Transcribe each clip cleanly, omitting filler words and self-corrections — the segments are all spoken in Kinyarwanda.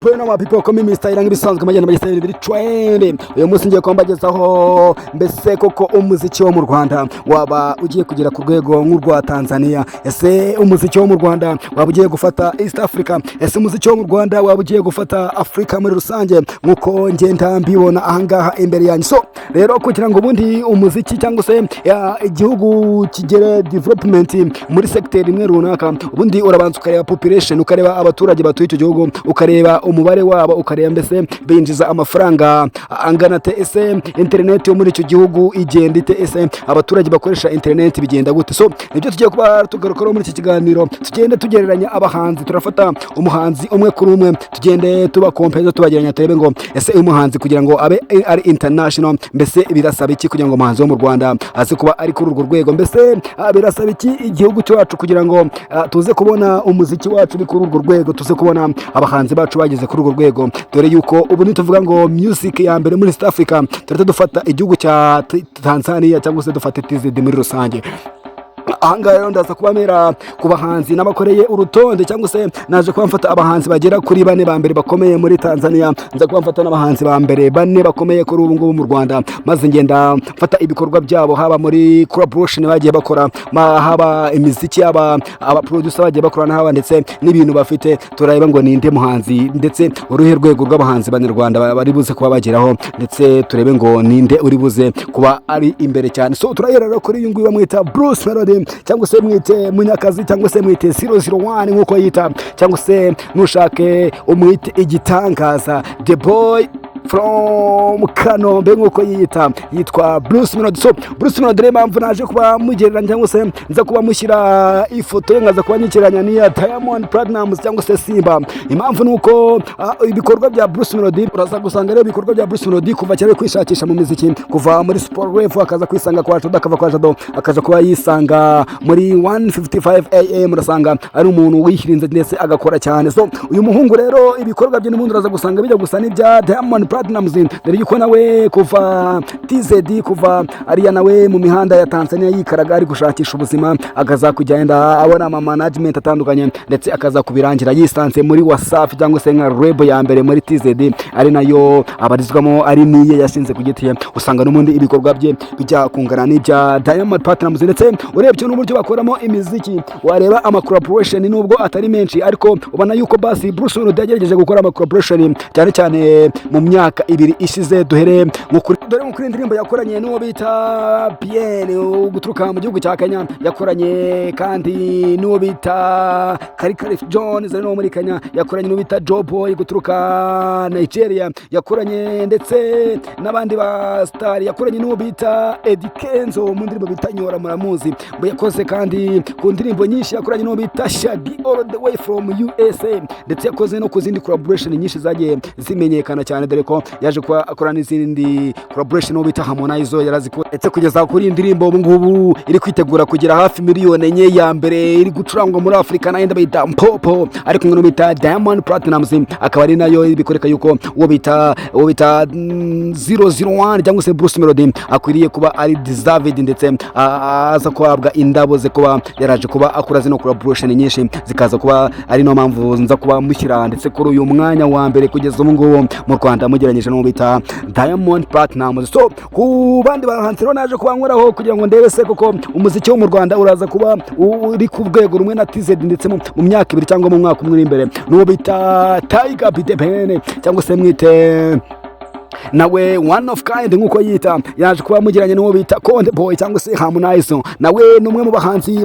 Bueno, my people, ko mimi style nk'ibisanzwe magenda magenda biri trend. Uyu munsi ngiye kumbagezaho mbese koko umuziki wo mu Rwanda waba ugiye kugera ku rwego nk'urwa Tanzania? Ese umuziki wo mu Rwanda waba ugiye gufata East Africa? Ese umuziki wo mu Rwanda waba ugiye gufata Africa muri rusange nk'uko ngenda mbibona ahangaha imbere yanjye? So rero, kugira ngo ubundi umuziki cyangwa se igihugu kigere development muri secteur imwe runaka, ubundi urabanza ukareba population, ukareba abaturage batuye icyo gihugu, ukareba umubare wabo, ukareba mbese binjiza amafaranga angana te, ese internet yo muri icyo gihugu igenda ite, ese abaturage bakoresha internet bigenda gute? So nibyo tugiye kuba tugarukaho muri iki kiganiro. Tugende tugereranya abahanzi, turafata umuhanzi umwe kuri umwe, tugende tubakompeza, tubagereranya, turebe ngo ese uyu muhanzi kugira ngo abe ari international, mbese birasaba iki kugira ngo umuhanzi wo mu Rwanda aze kuba ari kuri urwo rwego? Mbese birasaba iki igihugu cyacu kugira ngo tuze kubona umuziki wacu uri kuri urwo rwego, tuze kubona abahanzi bacu bageze kuri urwo rwego? Dore yuko ubu nituvuga ngo music ya mbere muri East Africa, turahita dufata igihugu cya Tanzania cyangwa se dufate TZ muri rusange. Ahangaha rero ndaza kubamera ku bahanzi n'abakoreye urutonde, cyangwa se naje kuba mfata abahanzi bagera kuri bane ba mbere bakomeye muri Tanzania, nza kuba mfata n'abahanzi ba mbere bane bakomeye kuri ubu ngubu mu Rwanda, maze ngenda mfata ibikorwa byabo, haba muri collaboration bagiye bakora, haba imiziki, haba aba producer bagiye bakorana, haba ndetse n'ibintu bafite. Turareba ngo ninde muhanzi, ndetse uruhe rwego rw'abahanzi banyarwanda bari buze kuba bageraho, ndetse turebe ngo ninde uri buze kuba ari imbere cyane. So turahera rero kuri uyu nguyu bamwita Bruce Melody, cyangwa se mwite Munyakazi, cyangwa se mwite 001 nk'uko yita, cyangwa se nushake umwite igitangaza, the boy from Kanombe nk'uko yiyita, yitwa Bruce Melody. So Bruce Melody rero, impamvu naje kuba mugereranya cyangwa se nza kuba mushyira ifoto ye, nkaza kuba nyikiranya n'iya Diamond Platnumz cyangwa se Simba, impamvu ni uko ibikorwa bya Bruce Melody, uraza gusanga rero ibikorwa bya Bruce Melody kuva kera ari kwishakisha mu miziki, kuva muri Sport Wave akaza kwisanga kwa Jado, akava kwa Jado akaza kuba yisanga muri 155 AM, urasanga ari umuntu wihirinze ndetse agakora cyane. So uyu muhungu rero, ibikorwa bye n'ubundi uraza gusanga bijya gusa n'ibya Diamond Platnumz, dore yuko nawe kuva TZD, kuva ariya nawe mu mihanda ya Tanzania yikaraga ari gushakisha ubuzima, akaza kugenda abona ama management atandukanye, ndetse akaza kubirangira yisanze muri Wasafi cyangwa se nka label ya mbere muri TZD, ari nayo abarizwamo, ari niye yashinze ku giti ye. Usanga n'ubundi ibikorwa bye bijya kungana n'ibya Diamond Platnumz, ndetse urebye n'uburyo bakoramo imiziki, wareba ama collaboration, nubwo atari menshi, ariko ubona yuko basi Bruce Melody yagerageje gukora ama collaboration cyane cyane mu myaka 2 ishize. Duhere nko kuri, dore nko kuri indirimbo yakoranye n'uwo bita Bien guturuka mu gihugu cya Kenya, yakoranye kandi n'uwo bita Khaligraph Jones ari n'uwo muri Kenya, yakoranye n'uwo bita Joe Boy guturuka Nigeria, yakoranye ndetse n'abandi ba star, yakoranye n'uwo bita Eddy Kenzo mu ndirimbo bita Nyora, muramuzi. Yakoze kandi ku ndirimbo nyinshi, yakoranye n'uwo bita Shaggy all the way from USA, ndetse yakoze no ku zindi collaboration nyinshi zagiye zimenyekana cyane, dore ko yaje kuba akora n'izindi collaboration n'uwo bita Harmonize yarazikora, ndetse kugeza kuri iyi ndirimbo ubu ngubu iri kwitegura kugera hafi miliyoni 4 ya mbere iri gucurangwa muri Afurika, nayo bayita Mpopo, ari kumwe n'uwo bita Diamond Platnumz, akaba ari nayo bikoreka yuko uwo bita 001 cyangwa se Bruce Melody akwiriye kuba ari deserved, ndetse aza kuhabwa indabo ze kuba yaraje kuba akora zino collaboration nyinshi, zikaza kuba ari no mpamvu nza kuba mushyira ndetse kuri uyu mwanya wa mbere kugeza ubu ngubu mu Rwanda, mugereranyije n'uwo bita Diamond Platnumz. So ku bandi bahanzi rero naje kuba nkoraho kugira ngo ndebe se koko umuziki wo mu Rwanda uraza kuba uri ku rwego rumwe na TZ, ndetse mu myaka 2 cyangwa mu mwaka umwe uri imbere, n'uwo bita Tiger B The Ben, cyangwa se mwite nawe one of kind nk'uko yita, yaje kuba mugiranye n'uwo bita Konde Boy cyangwa se Harmonize, nawe ni umwe mu bahanzi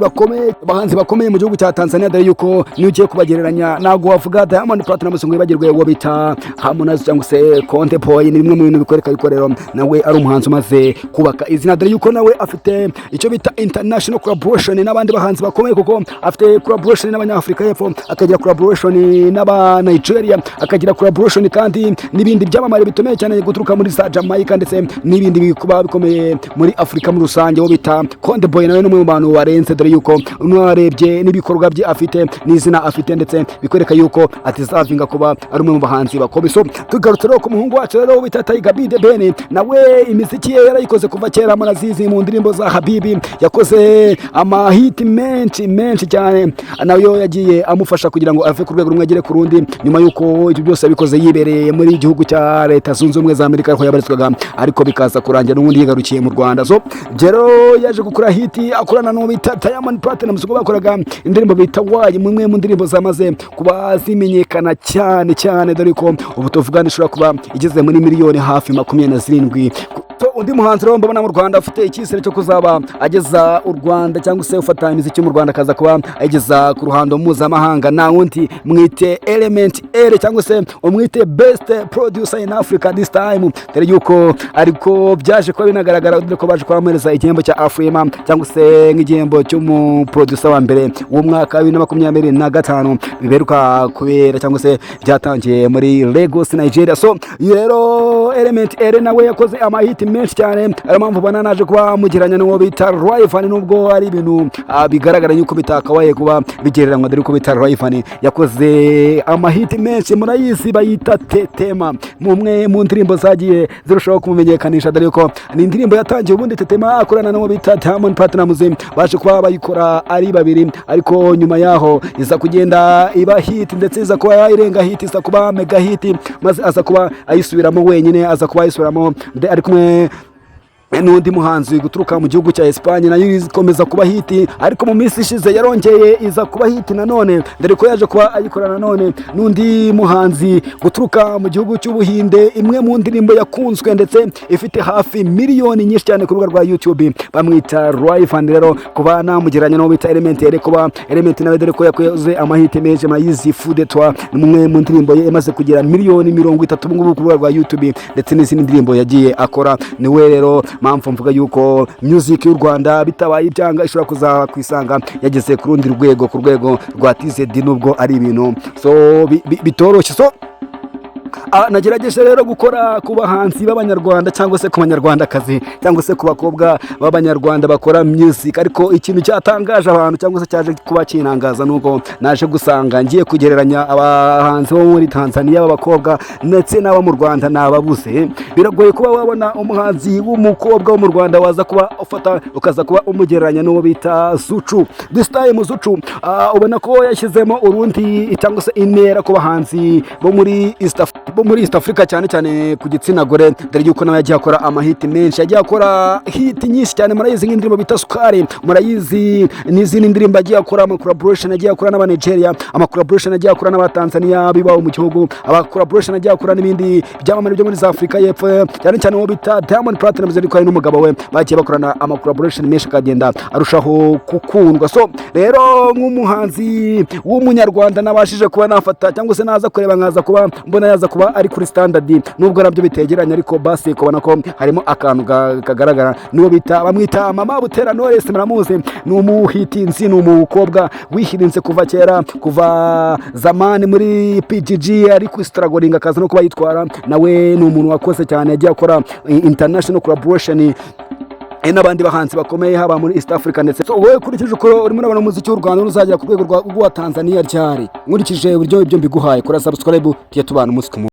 bakomeye mu gihugu cya Tanzania, dore yuko niyo ugiye kubagereranya ntabwo wavuga Diamond Platnumz ngo wibagirwe uwo bita Harmonize cyangwa se Konde Boy. Ni bimwe mu bintu bikwereka yuko rero nawe ari umuhanzi umaze kubaka izina, dore yuko nawe afite icyo bita international collaboration n'abandi bahanzi bakomeye, kuko afite collaboration n'Abanyafurika y'Epfo, akagira collaboration n'aba Nigeria, akagira collaboration kandi n'ibindi byamamare bikomeye cyane. guturuka muri za Jamaica ndetse n'ibindi bikuba bikomeye muri Afurika muri rusange, wo bita Konde Boy, nawe ni umwe mu bantu barenze, dore yuko unarebye n'ibikorwa bye afite n'izina afite, ndetse bikwereka yuko atizavinga kuba ari umwe mu bahanzi bakomeye. So tugarutse rero ku muhungu wacu rero bita Tiger B The Ben, nawe imiziki ye yarayikoze kuva kera, murazizi mu ndirimbo za Habibi, yakoze amahiti menshi menshi cyane, nayo yagiye amufasha kugira ngo ave ku rwego rumwe agere ku rundi, nyuma y'uko ibyo byose yabikoze yibereye muri gihugu cya Leta Zunze Ubumwe za Amerika aho yabarizwaga, ariko bikaza kurangira n'ubundi yigarukiye mu Rwanda. So rero yaje gukora hit akorana n'uwo bita Diamond Platnumz, ubwo bakoraga indirimbo bita Why, imwe mu ndirimbo zamaze kuba zimenyekana cyane cyane, dore ko ubu tuvugana ishobora kuba igeze muri miliyoni hafi 27. So, undi muhanzi rero mbona mu Rwanda afite icyizere cyo kuzaba ageza u Rwanda cyangwa se ufata imiziki mu Rwanda akaza kuba ayigeza ku ruhando mpuzamahanga, nta wundi, mwite Element Eleeeh cyangwa se umwite best producer in Africa this time, dore yuko ariko byaje kuba binagaragara, dore ko baje kubamuhereza igihembo cya Afrima cyangwa se nk'igihembo cy'umuproducer wa mbere w'umwaka wa 2025, biberuka kubera cyangwa se byatangiye muri Lagos, Nigeria. So rero Element Eleeeh nawe yakoze amahiti menshi cyane, ariyo mpamvu ubona naje kuba mugeranya n'uwo bita Rayvanny, nubwo ari ibintu bigaragara yuko bitakabaye kuba bigereranywa, dore ko bita Rayvanny yakoze amahiti menshi, murayizi bayita Tetema, mumwe mu ndirimbo zagiye zirushaho kumumenyekanisha, dore ko ni indirimbo yatangiye ubundi Tetema akorana n'uwo bita Diamond Platnumz, baje kuba bayikora ari babiri, ariko nyuma yaho iza kugenda iba hit, ndetse iza kuba irenga hit, iza kuba mega hit, maze aza kuba ayisubiramo wenyine, aza kuba ayisubiramo ari kumwe n'undi muhanzi guturuka mu gihugu cya Espagne, nayo ikomeza kuba hit. Ariko mu minsi ishize yarongeye iza kuba hit nanone, dore ko yaje kuba ayikora nanone n'undi muhanzi guturuka mu gihugu cy'Ubuhinde, imwe mu ndirimbo yakunzwe ndetse ifite hafi miliyoni nyinshi cyane ku rubuga rwa YouTube, bamwita Rayvanny. Rero kuba namugereranya n'uwo bita Element Eleeeh, kuba Element nawe dore ko yakoze amahiti menshi, murayizi Fou de toi, ni umwe mu ndirimbo ye imaze kugira miliyoni 30 ubu ngubu ku rubuga rwa YouTube, ndetse n'izindi ndirimbo yagiye akora. Niwe rero mpamvu mvuga yuko music y'u Rwanda bitabaye ibyanga ishobora kuza kwisanga yageze ku rundi rwego, ku rwego rwa TZD, nubwo ari ibintu so bitoroshye. So nagerageje rero gukora ku bahanzi b'Abanyarwanda cyangwa se ku Banyarwandakazi cyangwa se ku bakobwa b'Abanyarwanda bakora music, ariko ikintu cyatangaje abantu cyangwa se cyaje kuba kinangaza nuko naje gusanga ngiye kugereranya abahanzi bo muri Tanzania b'abakobwa ndetse n'abo mu Rwanda nababuze. Biragoye kuba wabona umuhanzi w'umukobwa wo mu Rwanda waza kuba ufata ukaza kuba umugereranya n'uwo bita Zuchu. This time Zuchu ubona ko yashyizemo urundi cyangwa se intera ku bahanzi bo muri East Africa, cyane cyane ku gitsina gore, dore yuko nawe yagiye akora amahiti menshi, yagiye akora hit nyinshi cyane. Murayizi nk'indirimbo bita Sukari, murayizi n'izindi ndirimbo yagiye akora, ama collaboration yagiye akora n'aba Nigeria, ama collaboration yagiye akora n'aba Tanzania bibaho mu gihugu, aba collaboration yagiye akora n'ibindi byamamare byo muri za Afurika y'Epfo, cyane cyane uwo bita Diamond Platnumz, ariko hari n'umugabo we bagiye bakorana ama collaboration menshi akagenda arushaho gukundwa. So rero nk'umuhanzi w'Umunyarwanda nabashije kuba nafata cyangwa se naza kureba nkaza kuba mbona yaza kuba ari kuri standard, nubwo nabyo bitegeranye, ariko basi kubona ko harimo akantu kagaragara, niwo bita bamwita Mama Butera Knowless. Muramuzi, ni umuhitinzi, ni umukobwa wihirinze kuva kera, kuva zamani muri PGG, ari kustrugglinga akaza no kuba yitwara. Nawe ni umuntu wakoze cyane, yagiye akora international collaboration n'abandi bahanzi bakomeye haba muri East Africa ndetse. So wowe ukurikije uko urimo urabona umuziki w'u Rwanda uzagera ku rwego rwa Tanzania ryari? Nkurikije uburyo ibyo mbiguhaye, kora subscribe tujye tubana umunsi ku munsi.